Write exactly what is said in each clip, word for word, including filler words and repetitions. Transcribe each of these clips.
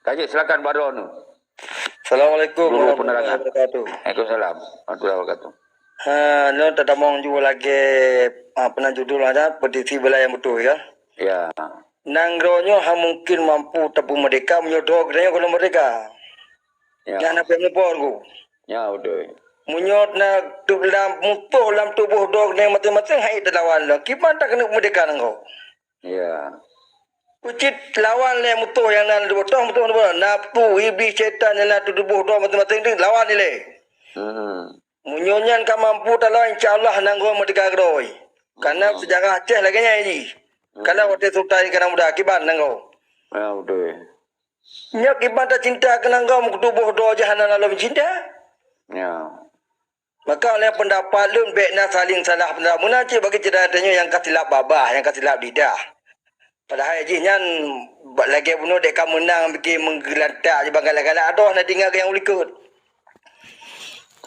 Tajik, silakan Badrun. Assalamualaikum warahmatullahi wabarakatuh. Waalaikumsalam warahmatullahi wabarakatuh. Ha, nyoe tatamong ju lagèe, ha, peuna judul ada petisi bela nyang beutôi, ya. Ya. Nanggroe nyoe hana mungkin mampu tapeumeurdeka meunyoe droe geutanyoe gohlom meurdeka. Ya. Nyan hana payah muphom, Teungku. Ya, beutôi. Meunyoe na tu-, lam mutoh lam tuboh droe geutanyoe maséng-maséng han ék talawan lom, kiban takeuneuk meurdeka nanggroe. Ya. Peucit lawan lé mutoh nyang na lam tuboh, toh mutoh, mutoh, nafsu, iblih, syaitan nyang na tuboh droe maséng-maséng tu lawan ilèe. Hmm. Meunyoe nyan ka mampu talawan, insya Allah nanggroe meurdeka keudroe. Kareuna seujarah Aceh lagèe nyan jih. Kalau watèe sultan ka na muda, kiban nanggroe. Ya, beutôi. Nyoe kiban tacinta keu nanggroe, meutuboh droe jih hana lom cinta. Ya. Maka oleh peundapat lôn, bèk na saléng salah peundapat. Meunan cit bagi syedara tanyoe nyang ka silap babah, nyang ka silap lidah. Padahai jih nyan ba-, lagèe bunoe dèk ka meunang pike meugeulantak jiban galak-galak, adoh na tinggai keu nyang u likot.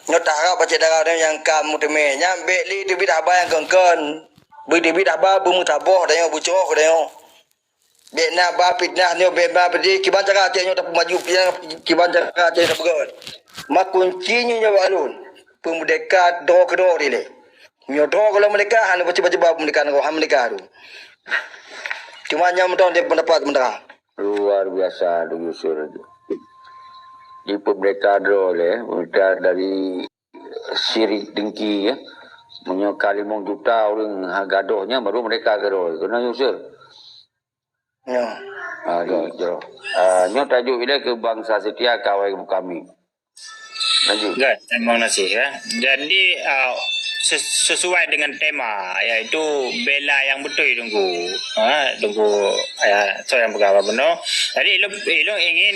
Nyoe taharap bak syedara tanyoe nyang ka meuteumèe nyan bèk lé teubiet haba nyang kon-kon. Beuteubiet haba beumeusaboh tanyoe, beucroh tanyoe. Bèk na ba fitnah nyoe, bèk na peudeh, kiban cara Aceh nyoe tapeumaju, kiban cara Aceh nyoe tapeugöt. Ma kunci nyoe nyoe bak lôn, peumeurdeka droe keudroe dilèe. Nyoe droe gohlom meurdeka, hana peuceba-ceba peumerdeka nanggroe, hana meurdeka tu. Cuma nyan mantong lé peundapat seumeuntara. Luar biasa, Teungku Yusur. Di peumerdeka droe lé, meurdeka dari syirik dengki, ya. Meunyoe ka limong juta ureueng ha gadôh nyan, baru meurdeka keudroe. Keunan Yusur. Ya. Ah, ya, ya. Ah, nyoe tajok ilèe keu bansa seutia kawai kami. Lanjut. Kan, terima kasih, ya. Jadi, ah, ses-, sesuai dengan tema, iaitu bela nyang beutôi, Teungku. Ha, Teungku, ya, soe nyang peugah bunoe. Jadi, ilôn, ilôn ingin,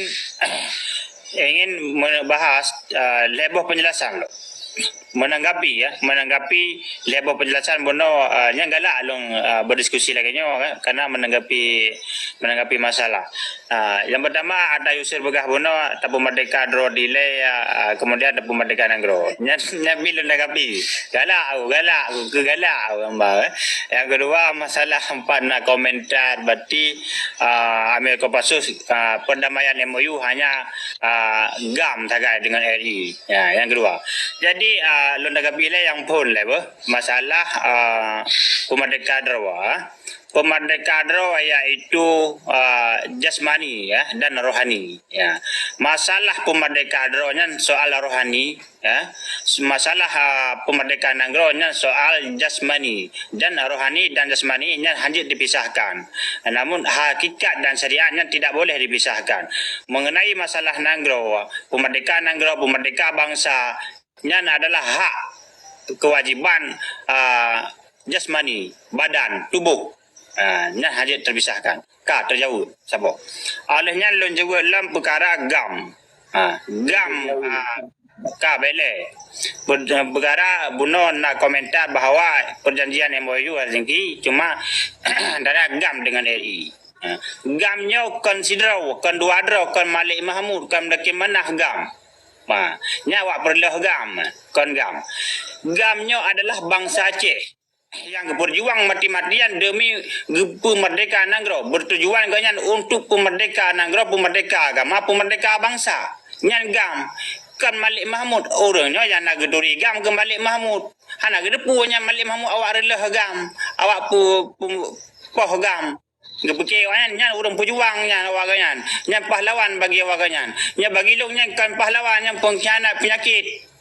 ingin membahas, ah, lhèe boh penjelasan lôn. Menanggapi, ya, menanggapi lhèe boh penjelasan bunoe, ah, nyang galak lôn, ah, berdiskusi lagèe nyoe, kan, karena menanggapi, menanggapi masalah. Ah, nyang pertama, ata Yusur peugah bunoe tapeumeurdeka droe dilèe, ah, kemudian tapeumeurdeka nanggroe. Nyan, nyan pih lôn tanggapi. Galak, oh, galak, oh, keu galak, oh, hamba, eh. Nyang keudua, masalah empat na komentar, berarti, ah, Amir Kopassus, ah, perdamaian M O U hanya, ah, GAM sagai dengan R I. Ya, nyang keudua. Jadi, ah, lôn tanggapi lé nyang phôn lé beuh, masalah, ah, peumeurdeka droe. Peumeurdeka droe yaitu, ah, jasmani, ya, dan rohani, ya. Masalah peumeurdeka droe nyan soal rohani, ya. Masalah, ah, peumeurdeka nanggroe nyan soal jasmani, dan rohani dan jasmani nyan hanjeuet dipisahkan. Namun hakikat dan syariat nyan tidak boleh dipisahkan. Mengenai masalah nanggroe, peumeurdeka nanggroe, peumeurdeka bansa, nyan adalah hak kewajiban, ah, jasmani, badan, tuboh. Ah, nyan hanjeuet teupisahkan. Ka teujaweueb, saboh. Oleh nyan lôn jaweueb lam peukara GAM. Ah, GAM, ah, ka bèk lé. Pe-, peukara bunoe na komentar bahwa perjanjian M O U Helsinki cuma antara GAM dengan R I. Ah, GAM nyoe kon sidroe, kon dua droe, kon Malik Mahmud, kon Mendaki Manah GAM. Ha, nyan awak peureulèe GAM, kon GAM. GAM nyoe adalah bansa Aceh nyang geupeujuang mati-matian deumi geupeumeurdeka nanggroe. Bertujuan gobnyan untuk peumeurdeka nanggroe, peumeurdeka agama, peumeurdeka bansa. Nyan GAM. Kon Malik Mahmud, ureueng nyoe nyang na geuturi GAM keu Malik Mahmud. Hana geuteupeue nyan Malik Mahmud awak reulèe GAM, awak pu-, pu-, poh GAM. Geupike awaknyan, nyan ureueng peujuang nyan awak gobnyan. Nyan pahlawan bagi awak gobnyan. Nyan bagi lôn nyan kon pahlawan, nyan pengkhianat peunyakét.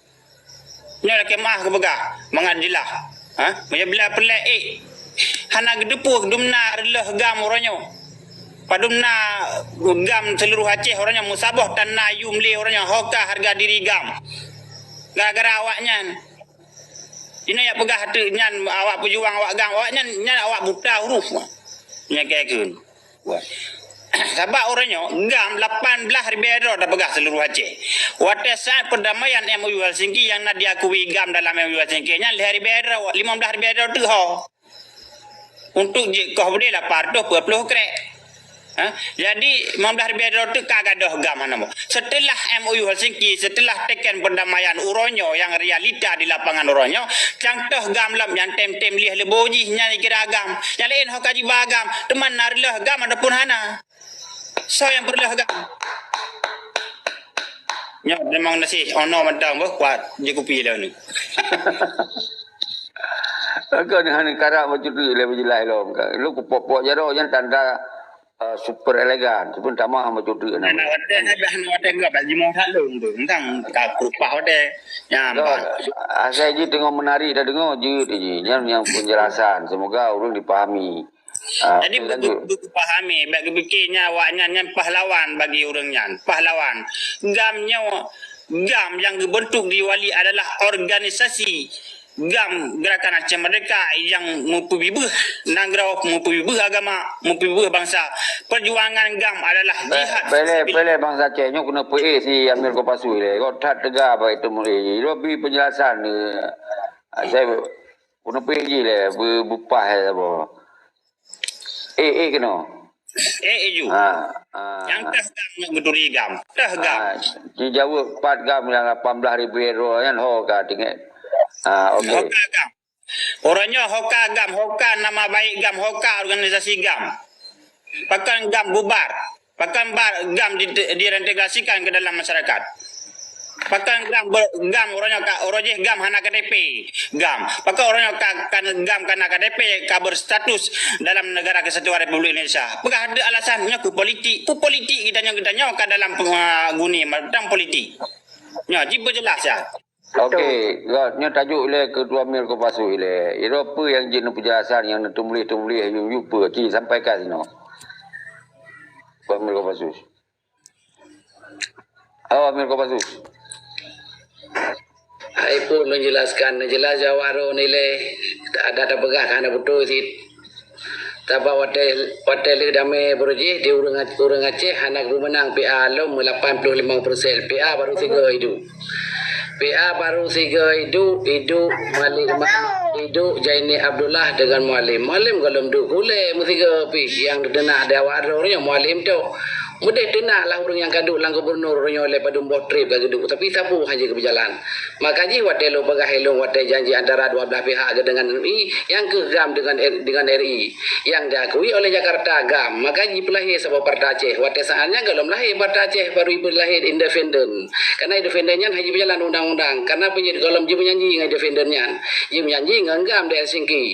Nyoe lakèe meu'ah geupeugah mangat jeulaih. Ha? Meunyoe bila peureulèe ék, hana geuteupeue dumna reulèe GAM uroe nyoe. Padumna GAM seuluruh Aceh uroe nyoe meusaboh tan na yum lé uroe nyoe, ho ka hareuga diri GAM. Gara-gara awaknyan. Inoe nyang peugah teuk nyan awak peujuang awak GAM, awaknyan nyan awak buta huruf. Nyang keu kheun. Wah. Sabab uroe nyoe GAM lapan blaih ribèe droe tapeugah seuluruh Aceh. Watèe saát perdamaian M O U Helsinki nyang na diakui GAM dalam M O U Helsinki nyan lhèe ribèe droe, limong blaih ribèe droe teuk ho. Untuk jeuet koh beudé lapan reutôh peuet ploh krek. Ha? Jadi, limong blaih ribèe droe teuk ka gadôh GAM hana boh. Seuteulah M O U Helsinki, seuteulah teken perdamaian uroe nyoe nyang realita di lapangan uroe nyoe, cang toh GAM lom nyan tem-tem lieh leubo jih nyan dikira GAM. Nyang laén ho ka jiba GAM, teuma na reulèe GAM ataupun hana? Soe nyang peureulèe GAM? Nyoe memang nasih ono mantong beuh kuat je kupi lé ni. Kon hana karap bacut lé beujeulaih lom ka. Lu kupok-pok jaroe nyan tanda, eh, super elegan. Cuma tamah bacut na. Nah, watèe habis na watèe gak bak jimoh that lom tu. Tentang ka keupah watèe. Nyan. Asai ji tengok menari dah dengar je ji. Nyan yang penjelasan. Semoga orang dipahami. Ah, Jadi okey, lanjut. Beupahami, bak geupike nyan awaknyan nyan pahlawan bagi ureuëng nyan. Pahlawan. GAM nyoe, GAM yang geubentuk di Wali adalah organisasi GAM Gerakan Aceh Merdeka yang meupeubibeuh nanggroe, meupeubibeuh agama, meupeubibeuh bangsa. Perjuangan GAM adalah jihad. Pele, pele bangsa Aceh nyoe kena peuék si Amir Kopasui lé. Kok that teuga bak itu mulai. Lebih penjelasan ni. Ah, saya kena peuék ji lé, bu- bupah ya apa. Eh, eh kena. Eh, eh ju. Ha, ha. Yang tah GAM nak geuturi GAM. Tah GAM. Ha, dijawab pat GAM yang lapan belas ribu euro nyan ho ka tinggal. Ha, okey. Ho ka GAM. Orang nyoe ho ka GAM, ho ka nama baik GAM, ho ka organisasi GAM. Pakon GAM bubar. Pakon ba GAM di- direintegrasikan ke dalam masyarakat. Pakon GAM ber- GAM orang nyoe ka orang jih GAM hana K T P. GAM. Pakon orang nyoe ka, ka GAM kana K T P ka berstatus dalam negara kesatuan Republik Indonesia. Peugah ada alasan nyoe ke politik. Pu politik kita nyoe, kita nyoe ka dalam, uh, guni tang politik. Nyoe ji berjelas ya. Okey, nyoe tajuk lé Ketua Mir Kopasui lé. Iro peue yang jin penjelasan yang neutumuléh-tumuléh yum-yum peue? Ci sampaikan sinoe. Ketua Mir Kopasui. Oh, Amir Kopassus. Hai pun lôn jelaskan, jelas jawab droe nilai ada tapeugah hana beutôi cit. Sabab watèe, watèe lheueh damé beureuh jih di ureuëng, ureuëng Aceh hana geupeue meunang P A lom lapan puluh lima persen. P A baru sigoe idup. P A baru sigoe idup, idup Malik Ma-, idup Zaini Abdullah dengan Mualem. Mualem gohlom duek ulèe meusigoe pih nyang teunak di awak droe nyoe Mualem tu. Meudeh teunak lah ureuëng nyang ka duek lam gubernur nyoe lé padum boh trip ka geuduek, tapi sapeue hana geupeue jalan. Maka jih watèe lôn peugah ilôn watèe janji antara dua belah pihak dengan M I, nyang keuh GAM dengan R-, dengan R I, nyang diakui oleh Jakarta GAM. Maka jipeulahé saboh Partai Aceh. Watèe saat nyan gohlom lahé Partai Aceh, baru jipeulahé independen. Karena independen nyan hana jipeujalan undang-undang. Karena peue jeuet gohlom jimeujanji ngon independen nyan. Jimeujanji ngon GAM di Helsinki.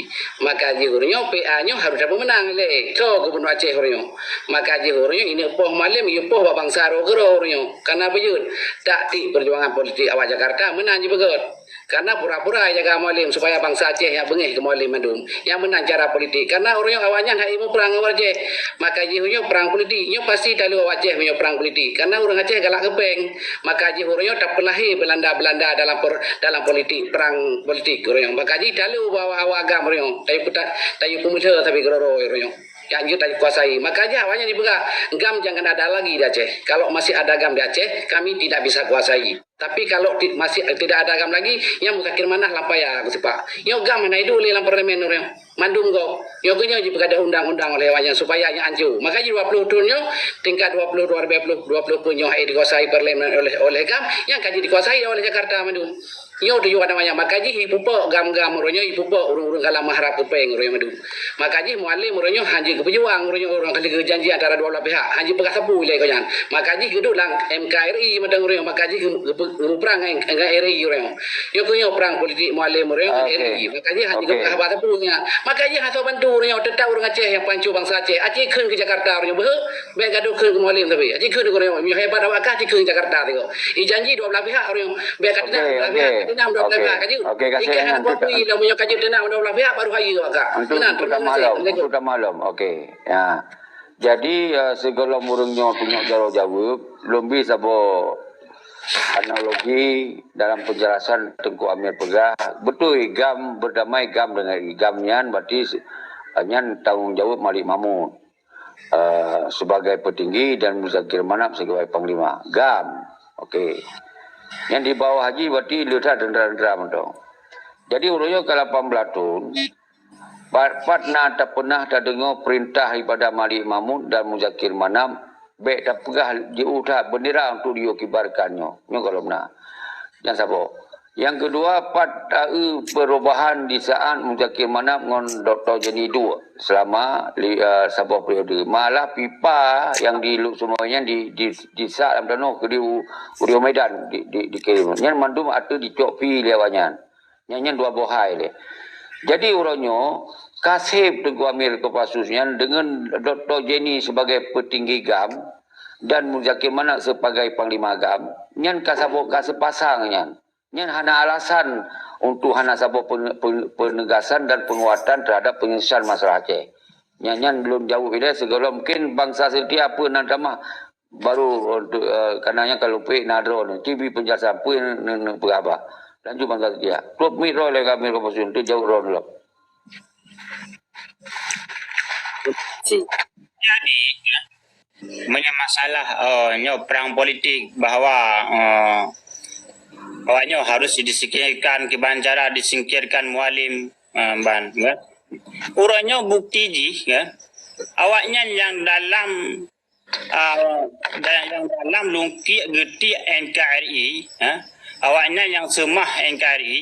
Maka jih uroe nyoe P A nyoe harôh tapeumeunang lé. Soe gubernur Aceh uroe nyoe? Maka jih uroe nyoe ineuk poh Mualem, yue poh bak bansa roh keudroe uroe nyoe. Karena peue jeuet? Taktik perjuangan politik awak Jakarta meunan jipeugöt. Karena pura-pura jaga Mualem supaya bansa Aceh nyang beungéh keu Mualem mandum. Nyang meunan cara politik. Karena uroe nyoe awaknyan hana muprang ngon ureuëng Aceh. Maka jih uroe nyoe prang politik. Nyoe pasti talu awak Aceh meunyoe prang politik. Karena ureuëng Aceh galak keu péng. Maka jih uroe nyoe tapeulahé Belanda-Belanda dalam per-, dalam politik, prang politik uroe nyoe. Maka jih talu awak-awak GAM uroe nyoe. Tayue peuta-, tayue peumeuseue sabe keudroe-droe uroe nyoe. Nyang jeuet takuasai. Maka jih awaknyan jipeugah, GAM jangan ada lagi di Aceh. Kalau masih ada GAM di Aceh, kami tidak bisa kuasai. Tapi kalau ti-, masih tidak ada GAM lagi, nyan Muzakir Manaf lam paya geusipak. Nyoe GAM hana iduek lé lam parlemen uroe nyoe. Mandum gob. Nyoe keuh nyoe jipeugadôh undang-undang oleh awaknyan supaya nyan anco. Maka jih dua puluh thon nyoe, tingkat dua puluh, dua ribu dua puluh, dua puluh pun nyoe hana dikuasai parlemen oleh, oleh GAM, nyan ka jidikuasai oleh Jakarta mandum. Nyoe tujuan awaknyan. Maka jih jipupok GAM-GAM uroe nyoe, jipupok ureuëng-ureuëng ka lam meuharab keu péng uroe nyoe mandum. Maka jih Mualem uroe nyoe hana jeuet geupeujuang, uroe nyoe ureuëng ka lheueh geujanji antara dua belah pihak, hana jeuet peugah sapeue ilèe gobnyan. Maka jih geuduek lam M K R I mantong uroe nyoe, maka jih geu-, geu-, geupeurang ngon, ngon R I uroe nyoe. Nyoe keuh nyoe prang politik Mualem uroe nyoe ngon R I. Maka jih hana jeuet geupeugah haba sapeue nyan. Maka jih hana soe bantu uroe nyoe, teutap ureuëng Aceh nyang pancu bansa Aceh. Aci kheun keu Jakarta uroe nyoe beuh, bèk gadoh kheun keu Mualem sabe. Aci kheun keu uroe nyoe, meunyoe hebat awak kah, aci kheun keu Jakarta sigoe. Ijanji dua belah pihak uroe nyoe, bèk ka teunang dua belah pihak, ka teunang dua belah pihak, ka jeuet. Okey, kasih. Ikat hana kuakui lom meunyoe ka jeuet teunang dua belah pihak baru hayeue awak kah. Untuk, untuk tamah lom, untuk tamah lom. Okey. Ya. Jadi, eh, sigohlom ureuëng nyoe tunyok jaroe jaweueb, lôn bi saboh analogi dalam penjelasan Teungku Amir peugah, beutôi GAM berdamai, GAM dengan GAM nyan berarti se-, nyan tanggung jaweueb Malik Mahmud, eh, sebagai petinggi dan Muzakir Manaf sebagai panglima. GAM. Okey. Nyang di bawah jih berarti le that tentara-tentara mantong. Jadi uroe nyoe ka lapan belas thon, Pat, pat na tapeunah tadeungoe peurintah daripada Malik Mahmud dan Muzakir Manaf, bèk tapeugah jiôh that beundera untuk diyue kibarkan nyoe. Nyoe gohlom na. Nyan saboh. Nyang keudua, pat taeu perubahan di saat Muzakir Manaf ngon Doktor Jenny duek selama li-, eh, saboh periode. Malah pipa nyang di Lhokseumawe nyan di, di, disak lam tanoh keu di u-, u Rio Medan di, di, dikirém. Nyan mandum ateueh dicok pi lé awaknyan. Nyan, nyan dua boh hai lé. Jadi uroe nyoe, ka sép Teungku Amir Kopassus nyan deungon Doktor Jenny sebagai peutinggi GAM dan Muzakir Manaf sebagai panglima GAM, nyan ka saboh, ka seupasang nyan. Nyan hana alasan untuk hana saboh pene-, pene-, penegasan dan penguatan terhadap penyelesaian masalah Aceh. Nyan, nyan lôn jaweueb ilée sigohlom mungkin bansa seutia peue nan tamah baru untuk, eh, karena nyan kalau peuék na droe nyoe, ci bi penjelasan peue neu-, neu-, peugah bah. Lanjut bansa seutia. Klub mit droe lé kami Kompas untuk jaweueb droe lom. Jadi, ya, meunyoe masalah, eh, nyoe perang politik bahwa, eh, bahwa nyoe harus disingkirkan, kiban cara disingkirkan Mualem, eh, ban, ya. Uroe nyoe bukti jih, ya. Awaknyan nyang dalam, eh, da-, nyang dalam lungkiek geutiek N K R I, ya. Awaknyan nyang seumah N K R I,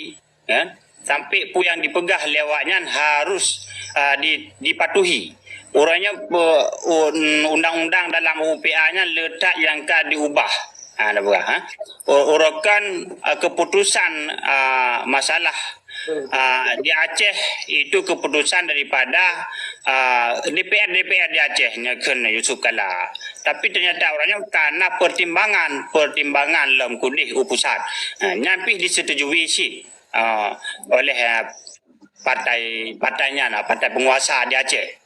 ya, sampai peue nyang dipeugah lé awaknyan harus, ah, di, dipatuhi. Uroe nyoe, eh, un-, undang-undang dalam U U P A nyan le that nyang ka diubah. Ha, dah peugah, ha. U-, uroe kan, eh, keputusan, ah, masalah, ah, di Aceh itu keputusan daripada, ah, D P R, D P R di Aceh, nyan kheun Yusuf Kala. Tapi ternyata uroe nyoe karena pertimbangan, pertimbangan lom keudeh u pusat. Ha, nyan pih disetujui cit, ah, oleh, ah, partai, partai nyan, ah, partai penguasa di Aceh.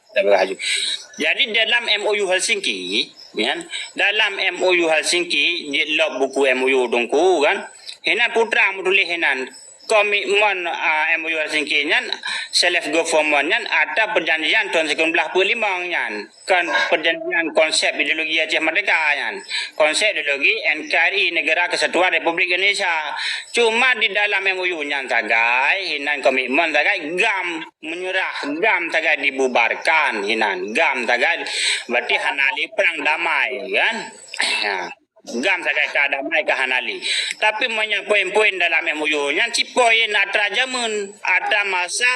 Jadi dalam M O U Helsinki, kan, dalam M O U Helsinki, di lop buku M O U Teungku, kan, hinan Putra meutuléh hinan komitmen, ah, M O U Helsinki nyan, self government nyan atau perjanjian tahun sembilan belas empat puluh lima nyan. Kan perjanjian konsep ideologi Aceh Merdeka nyan. Konsep ideologi N K R I, Negara Kesatuan Republik Indonesia. Cuma di dalam M O U nyan sagai, hinan komitmen sagai, GAM menyerah, GAM sagai dibubarkan, hinan. GAM sagai, berarti hana lé perang damai, kan? Ya. GAM sagai ka damai ka hana lé. Tapi meunyoe poin-poin dalam M O U nyan cit poin atra jameun, atra masa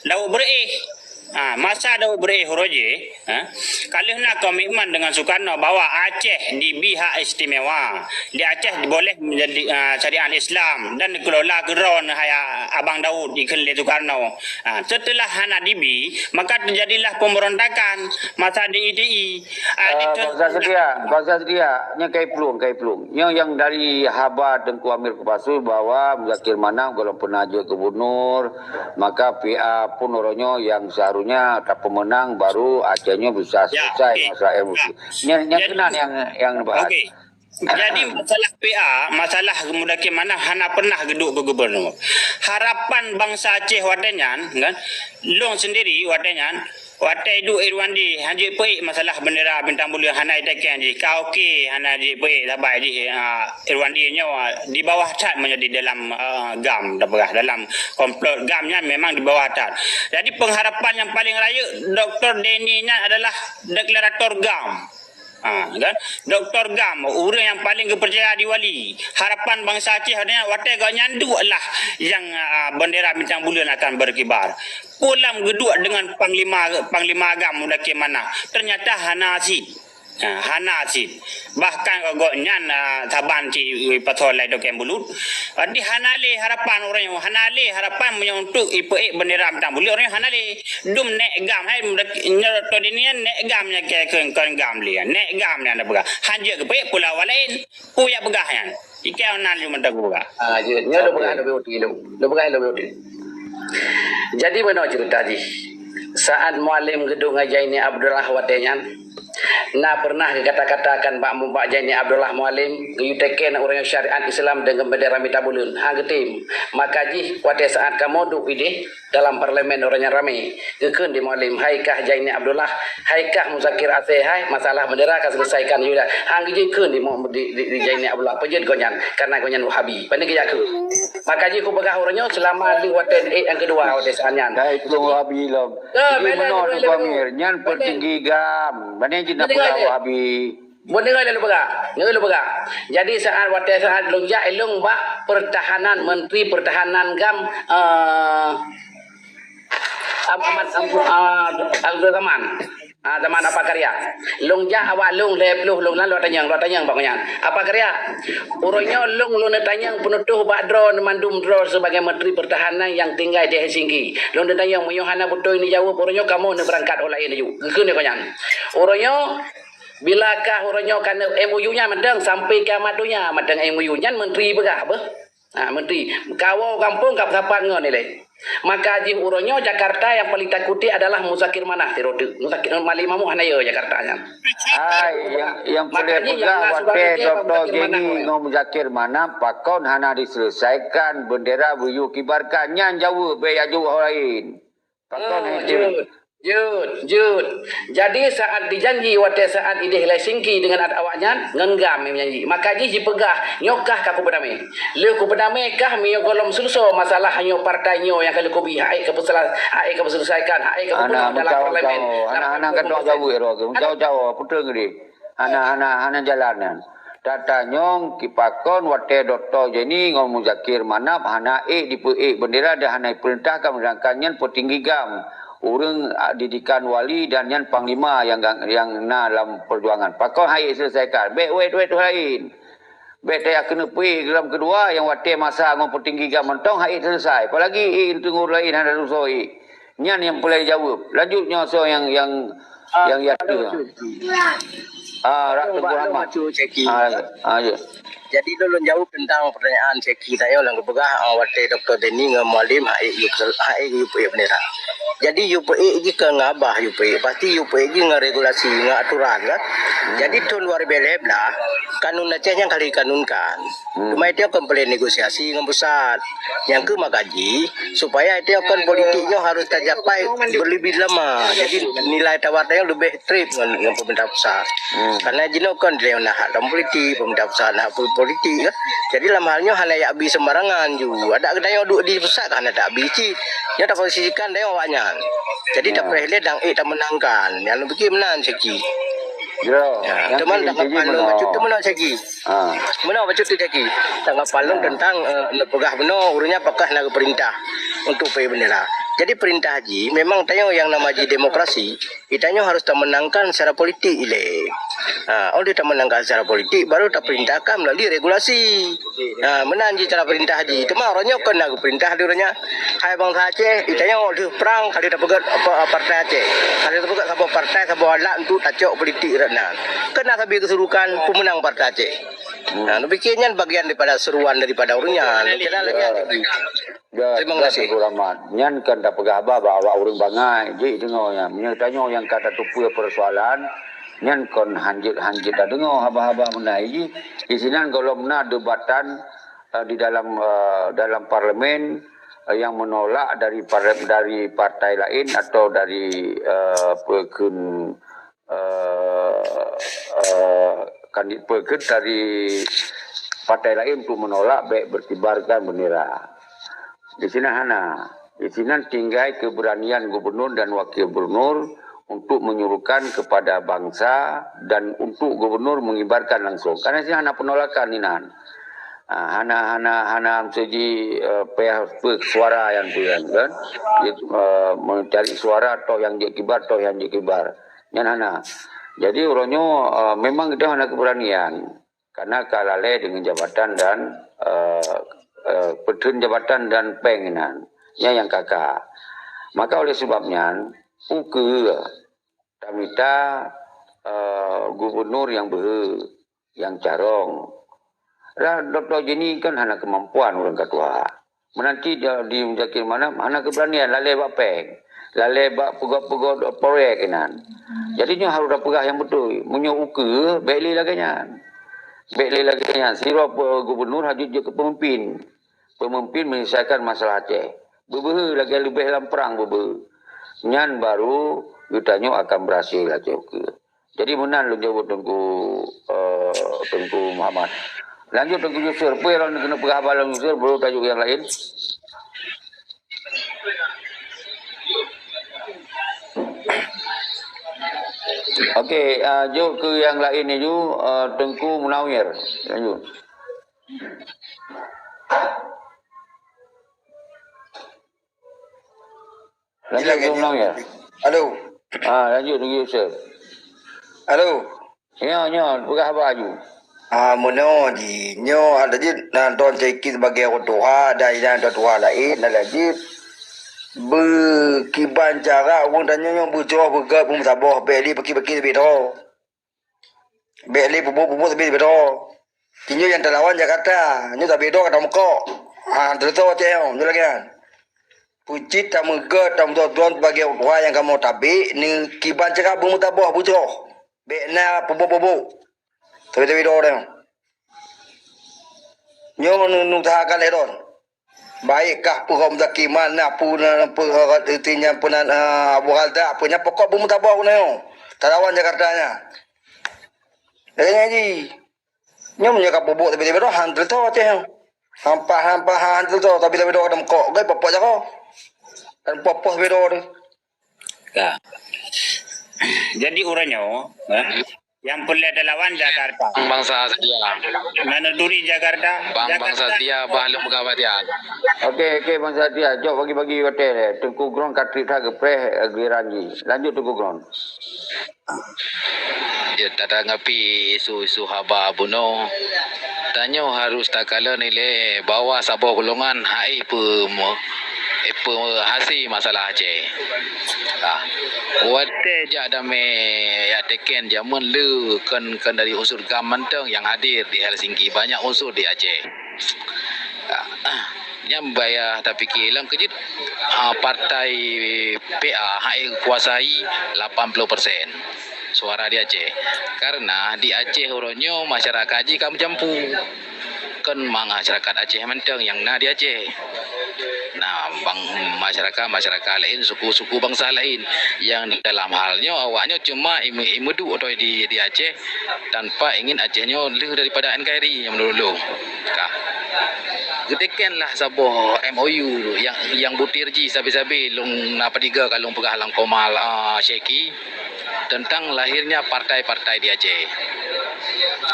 Daud Beureu'éh. Ha, masa Daud Beureu'éh uroe jih, ha, ka lheueh na komitmen dengan Sukarno bahwa Aceh dibri hak istimewa. Di Aceh boleh menjadi, ha, syariat Islam dan dikelola keudroe hai Abang Daud dikheun lé Sukarno. Ha, setelah hana dibri, maka terjadilah pemberontakan masa D I T I. Ah, Eh, diteun- bangsa setia, bangsa setia, nyan kai plueng, kai plueng. Nyoe nyang dari haba Teungku Amir Kopassus bahwa Muzakir Manaf gohlom pernah jeuet gubernur, maka P A pun uroe nyoe nyang seharusnya tapeumeunang baru Aceh nyoe bisa Ya, selesai okey. masalah M O U. Ya. Nyan, nyan Jadi, keunan nyang, nyang bahas. Okey. Jadi masalah P A, masalah Muzakir Manaf hana pernah geuduek keu gubernur. Harapan bansa Aceh watée nyan, kan, lôn sendiri watée nyan, watée duek Irwandi, hana jipeuék masalah bendera bintang buleuen hana itakeng jih. Ka okey, hana jipeuék sabai jih, ah, Irwandi nyoe, ah, di bawah that meunyoe di dalam, ah, GAM, dah peugah dalam komplot GAM nyan memang di bawah that. Jadi pengharapan yang paling rayeuk Doktor Denny nyan adalah deklarator GAM. Ha, kan? Doktor GAM, ureuëng nyang paling geupercaya di Wali. Harapan bansa Aceh watée gobnyan duek lah nyang, ah, bendera bintang buleuen akan berkibar. Pulam geuduek dengan panglima, panglima GAM Muzakir Manaf. Ternyata hana cit. Ha, hana cit. Bahkan gobnyan, ah, saban cit pasoe lai Dokeng Bulut. Jadi hana lé harapan ureuëng nyoe, hana lé harapan meunyoe untuk ipeuék bendera bintang buleuen ureuëng nyoe hana lé. Dum nék GAM hai nyoe to dinian nék GAM nyang keu kon GAM lé. Nék GAM nyang dah peugah. Hanjeuet geupeuék pulau laén. Peue jak peugah nyan. Ikai nan jeuet mantong peugah. Ah, jeuet. Nyoe dah peugah lebih uti tu. Dah peugah lebih uti. Jadi meunoe cerita jih. Saat Mualem geuduek ngon Jaini Abdullah watée nyan, na pernah geukata-katakan bak mubak Jaini Abdullah Mualem geuyue teken ureuëng syariat Islam deungon bendera mita buleuen. Ha geutem. Maka jih watée saat kamoe duek ideh dalam parlemen ureuëng nyang ramé, geukheun di Mualem, hai kah Jaini Abdullah, hai kah Muzakir Aceh, hai masalah bendera ka selesaikan yue dah. Ha geujikheun di, di, di, di Jaini Abdullah, peujeuet gobnyan karena gobnyan Wahabi. Pane geujak kheun. Maka jih kupeugah ureuëng nyoe selama lheueh watée ék nyang keudua watée saat nyan. Hai keu Wahabi lom. Jadi meunoe Teungku Amir, nyan peutinggi GAM. Pane jih na peugah Wahabi. Buat dengar lalu peugah. Dengar lalu peugah. Jadi saat watèe saat lôn jak, lôn bak pertahanan, Menteri Pertahanan GAM, eh, Ahmad Am-, ah, Abdul Rahman. Ah, zaman Apa Karya. Lôn jak awak lôn lhèe ploh lôn lalu tanyong, lôn tanyong bak nyan. Apa Karya? Uroe nyoe lôn, lôn tanyong peunutôh bak droe, mandum droe sebagai Menteri Pertahanan nyang tinggai di Helsinki. Lôn tanyong, meunyoe hana beutôi neujaweueb, uroe nyoe kamoe neubeurangkat ho laén laju. Geukheun nyan. Uroe nyoe, bila kah uroe nyoe ka na M O U nyan mantong, sampai kiamat donya mantong M O U nyan, Menteri peugah beuh. Ha, Menteri. Kawoe gampông ka peusapat ngon ilèe. Maka jih uroe nyoe Jakarta nyang paling takuti adalah Muzakir Manaf, sidroe teuk. Muzakir, Malik Mahmud hana yo Jakarta nyan. Hai, nyang, nyang Maka peureulèe jih peugah nyang na watèe surat Dokto Muzakir Manaf Jenny ngon Muzakir Manaf pakon hana diselesaikan, bendera beuyue kibarkan, nyan jaweueb, bèk jak jaweueb ho laén. Pakon Ah, hai jeuet, jeuet, jeuet. Jadi saat dijanji watèe saat idéh Helsinki deungon awak nyan, ngon GAM meunyanyi. Maka jih jipeugah, nyoe kah ka kupeudamé. Lheueh kupeudamé kah meunyoe gohlom seuleusoe masalah nyoe partai nyoe nyang ka lheueh kubi, hak ék ka peusela-, hak ék ka peuselesaikan, hak ék ka Hana peupeugah dalam parlemen, meujawa-jawa, hana, dalam hana parlemen. Keudroe jaweueb roh, meujawa-jawa, peutreun geuh. Hana, hana, hana jalan nyan. Tatanyong kipakon watèe Dokto Jenny ngon Muzakir Manaf hana ék dipeuék bendera dan hana dipeurintahkan, sedangkan nyan peutinggi GAM, ureueng, a, didikan wali dan nyan panglima nyang ga-, nyang na lam peujuangan. Pakon hana ék selesaikan? Bèk wet-wet laén. Bèk tajak keuneuk peuék lam keudua nyang watèe masa ngon peutinggi GAM mantong hana ék selesai. Apalagi ék teungoh laén hana selesai ék. Nyan nyang peureulèe jaweueb. Lanjut nyoe soe nyang, nyang, Ah, nyang ya kalau tu. Cuti. Ah, rak Teungku Rahmat. Cuti, Ceki. Ah, ah, ya. Jadi, lôn jaweueb tentang pertanyaan Ceki tadi nyang geupeugah, ah, watèe Dokto Denny ngon Mualem hana ék yue, hana ék yue peuék bendera. Jadi, yue peuék jih kon ngon babah yue peuék. Pasti yue peuék jih ngon regulasi, ngon aturan, kan? Hmm. Jadi, thôn dua ribèe lhèe blah, kanun Aceh nyan ka lheueh kanunkan. Hmm. Cuma itu akan perlu negosiasi ngon pusat. Nyang keu maka jih, supaya itu akan politik nyoe harus tacapai berlebih lama. Jadi, nilai tawar nyoe leubeh trép ngon, ngon pemerintah pusat. Hmm. Karena jinoe kon dilèe na hak dalam politik, pemerintah pusat na hak politik, kan. Jadi, lam hal nyoe hana jak bi sembarangan ju. Adak geutanyoe duek di pusat kan hana tak bi cit. Nyoe taposisikan tanyoe awak nyan. Jadi, ya, tapeuleueh dan ék tamenangkan. Nyang lôn pikir meunan, Ceki. Ya, ya, teman, jadi, jadi tanggapan lôn meunoe. Bacut tu meunoe, Ceki. Ha. Meunoe bacut tu, Ceki. Tanggapan lôn, ha, tentang, eh, neupeugah bunoe ureueng nyan pakon hana geupeurintah untuk peuék bendera. Jadi, peurintah jih memang tanyoe nyang nama jih demokrasi, geutanyoe harus tamenangkan secara politik ilèe. Ha, 'oh lheueh tamenangkan secara politik, baru tapeurintahkan melalui regulasi. Ha, meunan jih cara peurintah jih. Teuma uroe nyoe kon na geupeurintah di uroe nyoe. Hai bansa Aceh, geutanyoe lheueh prang ka lheueh tapeugöt apa, partai Aceh. Ka lheueh tapeugöt saboh partai, saboh alat untuk tacok politik rot nan. Kon na sabe keusurukan peumeunang partai Aceh. Hmm. Ha, lôn pikir nyan bagian daripada seruan daripada ureueng nyan. Kira lagèe nyan. Ya, terima kasih. Teungku Rahmat. Nyan kan tapeugah haba bak awak ureueng bangai, jih deungoe nyan. Meunyoe tanyoe nyang ka tateupeue persoalan, nyan kon hanjeuet-hanjeuet tadeungoe haba-haba meunan. Jih, di sinan gohlom na debatan, eh, di dalam, eh, dalam parlemen, eh, yang menolak dari parle-, dari partai lain atau dari, eh, peukheun eh, eh, kandi-, peukheun dari partai lain untuk menolak bèk berkibarkan bendera. Di sinan hana. Di sinan tinggai keberanian gubernur dan wakil gubernur untuk menyuruhkan kepada bangsa dan untuk gubernur mengibarkan langsung. Karena di sinan hana penolakan inan. Ah, hana, hana, hana meuseujih, eh, peh-, peh suara nyang tu kan, kan? Dia, eh, mencari suara toh nyang jeuet kibar, toh nyang jeuet kibar. Nyan hana. Jadi, uroe nyoe, eh, memang geutanyoe hana keberanian. Karena ka lalè deungon jabatan dan, eh, eh, peutreun jabatan dan pèng inan. Nyan nyang ka-ka. Maka oleh sebab nyan, ukeue tamita, eh, gubernur nyang beuhe, nyang carông. Lah, Dokto Jenny kan hana keumampuan ureueng ka tuha. Meunanti di, di Muzakir Manaf hana keberanian, lalè bak pèng, lalè bak peugöt-peugöt proyek inan. Jadi nyoe harôh tapeugah nyang beutôi. Meunyoe ukeue, bèk lé lagèe nyan. Bèk lé lagèe nyan. Sidroe pe-, gubernur hana jeuet keu peumimpin. Peumimpin menyelesaikan masalah Aceh. Beubeuhe lagèe leubeh lam prang beubeuhe. Nyan baru geutanyoe akan berhasil Aceh ukeue. Jadi meunan lôn jaweueb Teungku, eh, Teungku Muhammad. Lanjut Teungku Yusur, peue nyang lôn keuneuk peugah haba lôn Yusur, baru tajak nyang laén. Okey, ah, jok keu nyang laén nyoe ju, ah, Teungku Munawir. Lanjut. Lanjut, Teungku Munawir. Halo. Ah, lanjut, Teungku Yusuf. Halo. Nyoe, nyoe, peugah haba ju. Ah, meunoe jih. Nyoe ada jih, na don caki sebagai ureueng tuha, dan inan ureueng tuha laén, ada jih. Beukiban cara ureueng tanyoe nyoe beujroh beugét beumeusaboh, bèk lé paki-paki sabé droe. Bèk lé peubuet-peubuet sabé droe. Jih nyoe nyang talawan Jakarta, nyoe sabé droe ka tameukoh. Ha, teurimong cit nyoe, nyoe lagèe nyan. Peucit tameugét, tameudroe-droe sebagai ureueng tuha nyang kamoe tabek, neukiban cara beumeusaboh beujroh. Bèk na peubuet-peubuet. Sabé-sabé droe nyoe. Nyoe nu-, nusahakan lé droe. Baik kah peue Muzakir Man, na peue na, peue, eh, artinya peue na, eh, Abu Razak, peue nyan pokok beumeusaboh nyoe. Talawan Jakarta nyan. Lagèe nyan jih. Nyoe meunyoe ka peubuet sabé-sabé droe, han teurimong cit nyoe. Hampa, hampa, han teurimong, sabé-sabé droe ka tameukoh. Gai papa jaroe. Kan papa sabé droe tu. Ka. Jadi ureueng nyoe, eh, nyang peureulèe talawan Jakarta. Bangsa setia. Menelusuri Jakarta. Bang, Jakarta. Bangsa setia, bah lôn peugah bak dia. Okey, okey, bangsa setia. Jok bagi-bagi watèe. Teungku Gron ka trép that geupreh, eh, giliran jih. Lanjut, Teungku Gron. Jeuet tatanggapi isu-isu haba bunoe, tanyoe harôh takalon ilèe bahwa saboh golongan han ék peu-, han ék peuhase masalah Aceh. Ah, watèe jak damé jak teken jameun le kon, kon dari unsur GAM mantong nyang hadir di Helsinki, banyak unsur di Aceh. Ah, nyan baya tapike lom keujeuet, ah, partai P A han ék kuasai lapan ploh persen suara di Aceh. Karena di Aceh uroe nyoe masyarakat jih ka meucampu. Kon masyarakat Aceh mantong nyang na di Aceh. Na bang masyarakat-masyarakat laén, suku-suku bansa laén nyang dalam hal nyoe awak nyoe cuma ime-, imeuduek atau di, di Aceh tanpa ingin Aceh nyoe lheueh daripada N K R I nyang meunurot lôn. Ka. Geuteken lah saboh M O U nyang, nyang butir jih sabe-sabe lôn na peudiga ka lôn peugah lam koma, ah, Syeki tentang lahirnya partai-partai di Aceh.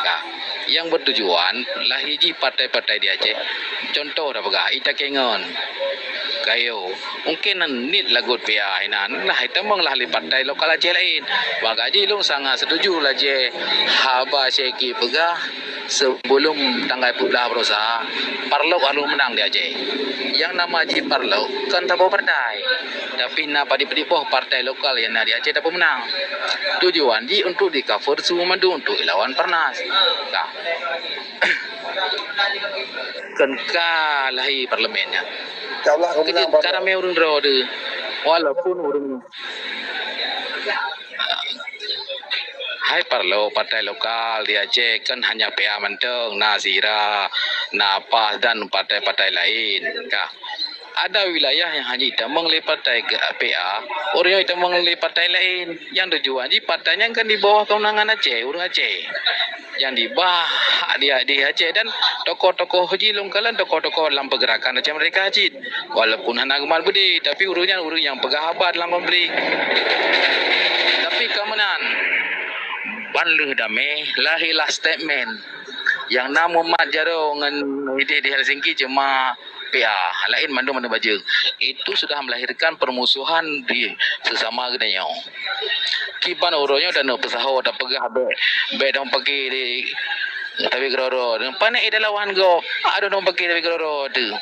Ka. Nyang bertujuan lahir jih partai-partai di Aceh. Contoh dah peugah, Ita Kengon, Gayo, Mungken nan niet lagot P A inan lah itamong lah lé partai lokal Aceh laén. Maka jih lôn sangat setuju lagèe haba Syeki peugah, sebelum tanggai peuet blah baroesa, parlok harôh meunang di Aceh. Nyang nama jih parlok kon saboh partai, tapi na padit-padit boh partai lokal nyang na di Aceh tapeumeunang. Tujuan jih untuk di cover su mandum untuk ilawan Parnas. Ka. Kon ka lahé parlemen nyan. Insya Allah, ka meunang. Keujeuet ka ramé ureueng droe teuh. Walaupun ureueng, hai parlo partai lokal di Aceh kan hanya P A mantong, na Sira, na PAS dan partai-partai laén. Ka. Ada wilayah nyang hana jitamong lé partai P A, ureueng nyan jitamong lé partai laén. Nyang tujuan jih partai nyan kan di bawah keunangan Aceh, ureueng Aceh. Nyang dibah di, di Aceh dan tokoh-tokoh jih lôn kalon tokoh-tokoh lam pergerakan Aceh Merdeka cit. Walaupun hana geumat beudé, tapi ureueng nyan ureueng nyang peugah haba lam publik. Tapi ka meunan, ban lheueh damé, lahé lah statement. Nyang na mumat jaroe ngon idéh di Helsinki cuma P A, laén mandum-mandum bajeueng. Itu sudah melahirkan permusuhan di sesama geutanyoe. Kiban uroe nyoe dan peusaho tapeugah bèk, bèk dong pagi di tapi keudroe-droe. Pane ida lawan gob, adoe dong pagi tapi keudroe-droe teuh.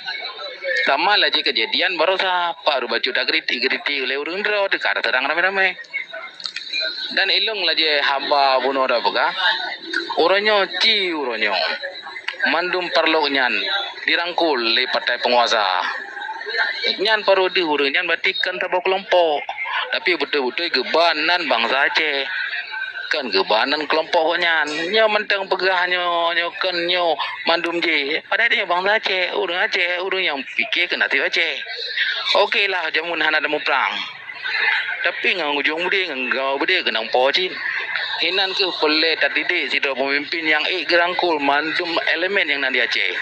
Sama lagèe kejadian baroesa, pak rubah cut takritik-kritik lé ureueng droe teuh ka terang ramé-ramé. Dan ilôn lagèe haba bunoe tapeugah, uroe nyoe ci uroe nyoe. Mandum parlok nyan dirangkul lé partai peunguasa. Nyan parodi ureueng nyan berarti kon saboh keulompok. Tapi beutôi-beutôi geuba nan bansa Aceh. Kon geuba nan keulompok gobnyan. Nyoe mantong peugah nyoe, nyoe kon nyoe mandum jih. Padahai nyoe bansa Aceh, ureueng Aceh, ureueng nyang pike keu naseb Aceh. Oke lah, jameun hana tamuprang. Tapi ngon ujong beudé, ngon gawa beudé keunong po cit. Inan kheueh peureulèe tadidik sidroe peumimpin nyang ék geurangkul mandum elemen nyang na di Aceh.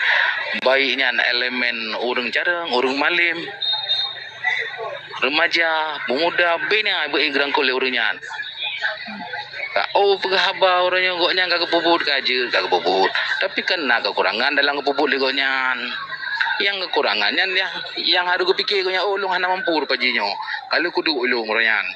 Baik nyan elemen ureueng carông, ureueng malém, remaja, pemuda, bina beu ék geurangkul lé ureueng nyan. Oh, peugah haba uroe nyoe gobnyan ka geupeubuet ka jeuet, ka geupeubuet. Tapi kan na keukurangan dalam geupeubuet lé gobnyan. Nyang keukurangan nyan nyang, nyang harôh geupike gobnyan, "Oh, lôn hana mampu rupa jih nyoe. Ka lheueh kuduek ulôn uroe nyan.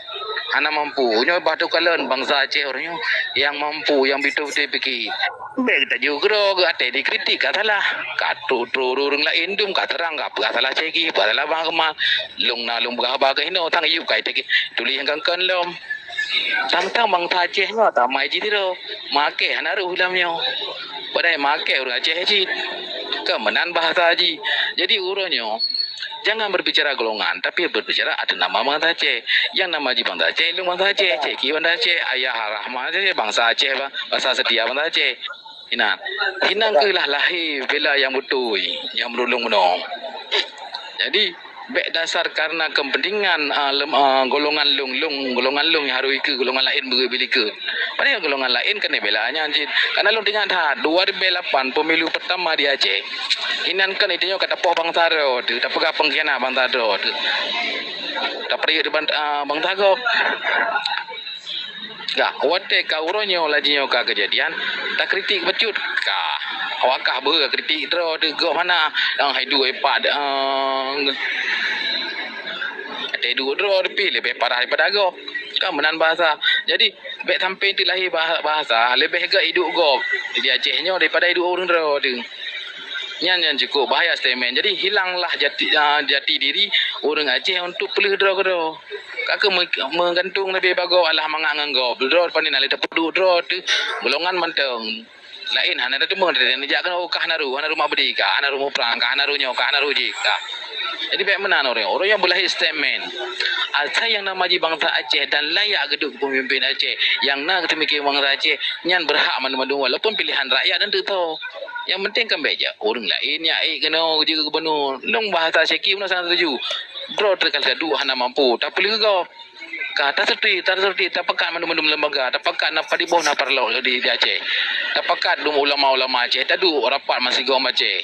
Hana mampu." Nyoe bah teukalon bansa Aceh uroe nyoe nyang mampu, nyang beutôi-beutôi pike. Bèk geutanyoe keudroe geuh até dikritik ka salah. Ka trok-trok ureueng laén dum ka seurang, ka peugah salah Syeki, peugah salah Bang Akmal. Lôn na lôn peugah haba keuh hinoe, tang yub ka tuléh nyang kon-kon lom. Tang-tang bansa Aceh nyoe tamai jih sidroe. Maké hana rôh lam nyoe. Padahai maké ureueng Aceh cit. Ka meunan bahasa jih. Jadi uroe nyoe, jangan berbicara golongan, tapi berbicara atas nama bansa Aceh. Nyang nama jih bansa Aceh, lôn bansa Aceh, Syeki bansa Aceh, Ayah Rahman Aceh, bansa Aceh, ba-, bansa seutia bansa Aceh. Inan, inan keuh lah lahé bela nyang beutôi, nyang meurulông bunoe. Jadi, bèk dasar karena kepentingan, ah, lem-, ah, golongan lôn, lôn, golongan lôn nyang harôh ikôt, golongan laén beu-, beu ikôt. Padahai golongan laén keuneuk bela nyan cit. Karena lôn teuingat that, dua ribu lapan pemilu pertama di Aceh. Inan kan itu nyoe ka tapoh bansa droe teuh, tapeugah pengkhianat bansa droe teuh. Tapeuriek di ban-, ah, bansa gob. Ka, watèe ka uroe nyoe laju nyoe ka keujadian, takritik bacut. Ka, awak kah beu kritik droe teuh gob hana, nyang hai duek pat, eh, watèe duek droe teuh pih leubeh parah daripada gob. Ka meunan bahasa. Jadi, bèk sampai teuk lahé bah-, bahasa, leubeh gèt iduek gob di Aceh nyoe daripada iduek ureueng droe teuh. Nyan, nyan cukup bahaya statement. Jadi, hilanglah jati, ah, jati diri ureueng Aceh untuk peuleueh droe keudroe. Ka keuh meu-, meugantung leubeh bak gob, alah mangat ngon gob. Droe pané na lé tapeuduek droe teuh golongan mantong. Laén hana tateumé, neujak keunoe, oh, ka hana rôh, hana rôh mak beudé, ka hana rôh muprang, ka hana rôh nyoe, ka hana rôh jéh, ka. Jadi, bèk meunan ureueng. Ureueng nyang beulahé statement. Asai nyang nama jih bansa Aceh dan layak geuduek keu peumimpin Aceh, nyang na geuteumiké bansa Aceh, nyan beurhak mandum-mandum, walaupun pilihan rakyat nyan teuk tho. Nyang penting kan bèk jak ureueng laén nyang ék keunoe jeuet keu gubernur. Lôn bahasa Syeki bunoe sangat setuju. Droe teuh ka lheueh taduek hana mampu, tapeuleueh gob. Ka taseuti, taseuti, tapakat mandum-mandum lembaga, tapakat na padub boh na parlok di, di Aceh. Tapakat dum ulama-ulama Aceh, taduek rapat meusigom Aceh.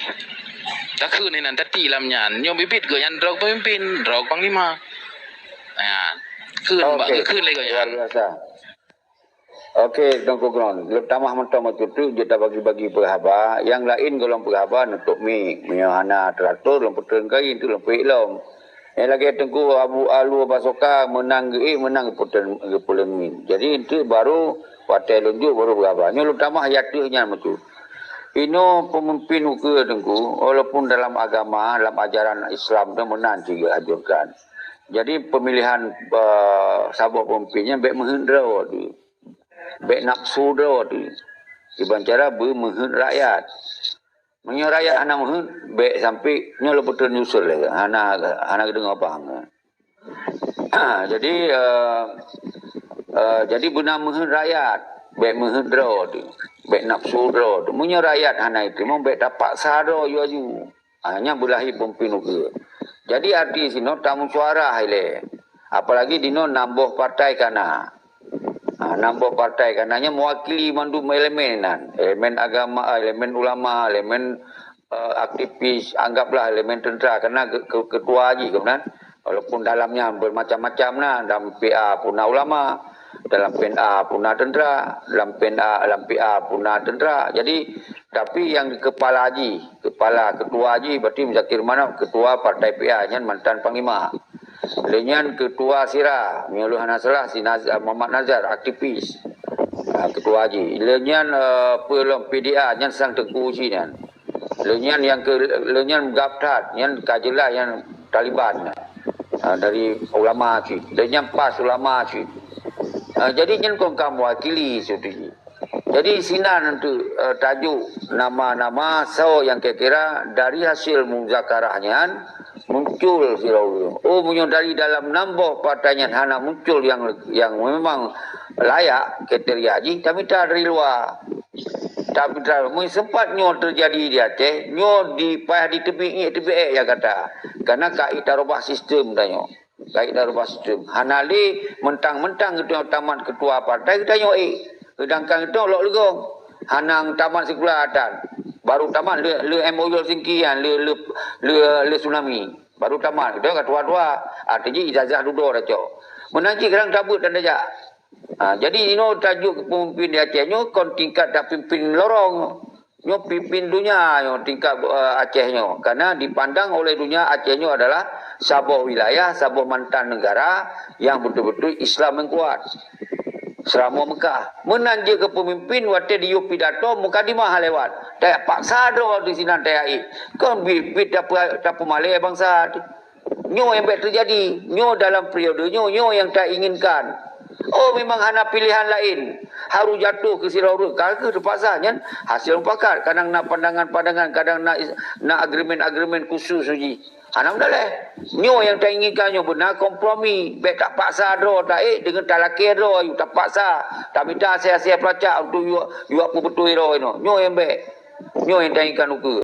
Takheun inan, tati lam nyan. Nyoe biet-biet geuh nyan droe peumimpin, droe panglima. Nyan. Kheun bak, Oke. Kheun lé geuh nyan. Luar biasa. Oke, Teungku Gron. Lôn tamah mantong meututoe, jeuet tabagi-bagi peuhaba. Nyang laén gohlom peuhaba neutok mic. Meunyoe hana teuratur, lôn peuteun kain tu lôn peuék lom. Nyang lagèe Teungku Abu Alua Basoka meunan geuék, meunan geupeuteun, geupeuleuen mic. Jadi, enteuk baru watèe lôn jok baru peuhaba. Nyoe lôn tamah ya teuh nyan meututoe. Inoe peumimpin ukeue Teungku, walaupun dalam agama, dalam ajaran Islam tu meunan cit geuanjurkan. Jadi, pemilihan, eh, saboh peumimpin nyan bèk meuheuet droe teuh. Bèk nafsu droe teuh. Kiban cara beumeuheuet rakyat. Meunyoe rakyat hana meuheuet, bèk sampai nyoe lôn peuteun usul lé. Hana, hana geudeungoe bang. Jadi, eh, eh, jadi beuna meuheuet rakyat. Bèk meuheuet droe teuh. Bèk nafsu droe teuh. Meunyoe rakyat hana iteurimong, bèk tapaksa droe laju. Ha, nyan beulahé peumimpin ukeue. Jadi, arti sinoe tamusyuarah ilèe. Apalagi dinoe nam boh partai ka na. Ha, nam boh partai ka na nyan meuwakili mandum elemen nan. Elemen agama, elemen ulama, elemen, eh, aktivis, anggaplah elemen tentera. Karena ke-, ke-, ketua jih keumudian. Walaupun dalam nyan bermacam-macam na, dalam P A pun na ulama, dalam P N A pun na tentera, dalam P N A, dalam P A pun na tentera. Jadi, tapi nyang kepala jih, kepala ketua jih berarti Muzakir Manaf, ketua partai P A, nyan mantan panglima. Lé nyan ketua sira, meunyoe hana salah, si Naz-, Muhammad Nazar, aktivis. Ha, ketua jih. Lé nyan, eh, peue lom P D A, nyan sang Teungku Uji nyan. Lé nyan nyang ke, lé nyan gab that, nyan ka jeulaih nyan Taliban nyan. Ha, dari ulama cit. Lé nyan pas ulama cit. Ha, jadi nyan kon ka mewakili seudeh. Jadi sinan untuk, eh, tajuk nama-nama soe nyang kira-kira dari hasil muzakarah nyan muncul sidroe ureueng. Oh, meunyoe dari dalam nam boh partai nyan hana muncul nyang, nyang memang layak kriteria jih, tamita dari luwa. Tapi teuma sempat nyoe teujadi di Aceh, nyoe di payah diteubiet ngiek teubiet ék Jakarta. Karena ka ita rubah sistem tanyoe. Ka ita rubah sistem. Hana lé mentang-mentang geutanyoe tamat ketua partai geutanyoe ék. Sedangkan geutanyoe lok leugong. Hana tamat sikula tan. Baru tamat le, le M O U Helsinki nyan, le, le, le, le tsunami. Baru tamat geutanyoe ka tuha-tuha. Arti jih ijazah dudoe tacok. Meunan cit kadang tabeuet dan tajak. Ha, jadi inoe tajok keu pemimpin di Aceh nyoe kon tingkat dak pimpin lorong. Nyoe pimpin dunia nyoe tingkat, eh, Aceh nyoe. Karena dipandang oleh dunia Aceh nyoe adalah saboh wilayah, saboh mantan negara yang betul-betul Islam yang kuat. Selama Mekah. Meunan jeuet keu pemimpin watèe diyue pidato mukadimah lewat. Tayue paksa droe di sinan tayue. Kon bit-bit tapu-, tapeumalèe bansa. Nyoe nyang bèk teujadi. Nyoe dalam periode nyoe, nyoe nyang tainginkan. Oh, memang hana pilihan laén. Harôh jatuh keu sidroe ureueng. Ka keuh teupaksa nyan hasil mufakat. Kadang na pandangan-pandangan, kadang na is-, na agreement-agreement khusus uji. Hana meudaleh. Nyoe nyang tainginkan nyoe beuna kompromi. Bèk tapaksa droe taék deungon talakèe droe ayue tapaksa. Tamita asèe-asèe peulacak untuk yue, yue peubeutôi droe inoe. Nyoe nyang bèk. Nyoe nyang tainginkan ukeue.